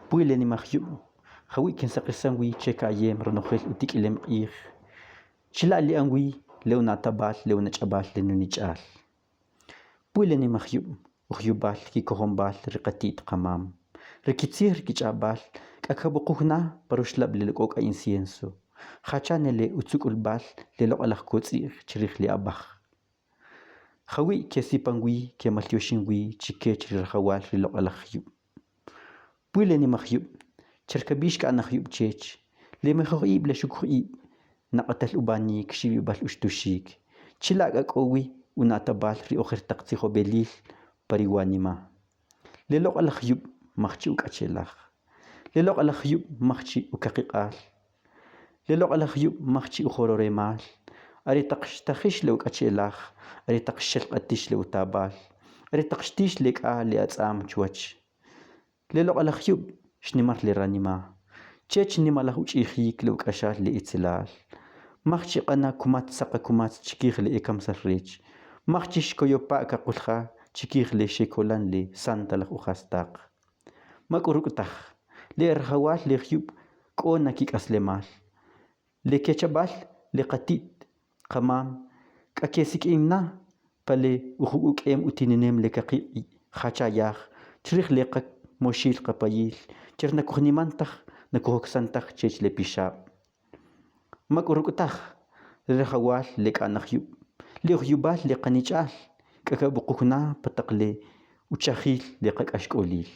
Pwi' le nimajyub' jawi' kinsaqirsan wi che ka'yem ronojel utik'ilem q'ij, chila' li'an wi le una'tab'al le unach'ab'al le nunich'al. Pwi' le nimajyub' ujyub'al kikojomb'al ri qati't qamam, ri kitzij ri kich'ab'al k'a kab'uquj na pa ruxlab' le k'ok'a incienso, jacha ne le utzuk'ulb'al le loq'alaj kotz'i'j chrij le ab'aj. Jawi' kesipan wi kemaltyoxin wi chi kech ri rajawal ri loq'alaj jyub'. Pwi' le nimajyub', cher kab'ix k'an ajyub' chech, le mejoj ib' le xukuj ib', naq'atal ub'anik xib'ib'al uxtuxik, chila' k'a k'o wi una'tab'al ri ojer taq tzijob'elil pa ri wanima. Le loq'alaj jyub' maj chi uk'ache'laj, le loq'alaj jyub' maj chi ukaqiq'al, le loq'alaj jyub' maj chi ujororemal, are taq xtajix le uk'ache'laj, are taq xxelq'atix le utab'al, are taq xtix le k'a le atz'am chuwach. Le loq'alaj jyub' xnimar le ranima', chech nimalaj uch'ijik le uk'axal le itzelal, maj chi q'ana kumatz saqa kumatz chikij le e kamsal rech, maj chi xkoyopa' kaqulja chikij le xekolan le santalaj ujastaq. Ma k'u ruk' taj, le e rajawal le jyub' k'o na kik'aslemal, le kechab'al le qati't qamam k'a kesik'in na pa le ujuk'uk'em utininem le kaqiq' jacha yaj chrij le qamoxil qapayil cher na kujniman taj na kujoksan taj chech le pixab'. Ma k'u ruk' taj, le rajawal le k'a'naj jyub', le ujyub'al le qanich'al k'a kab'uquj na pa taq le uchajil le qak'axk'olil.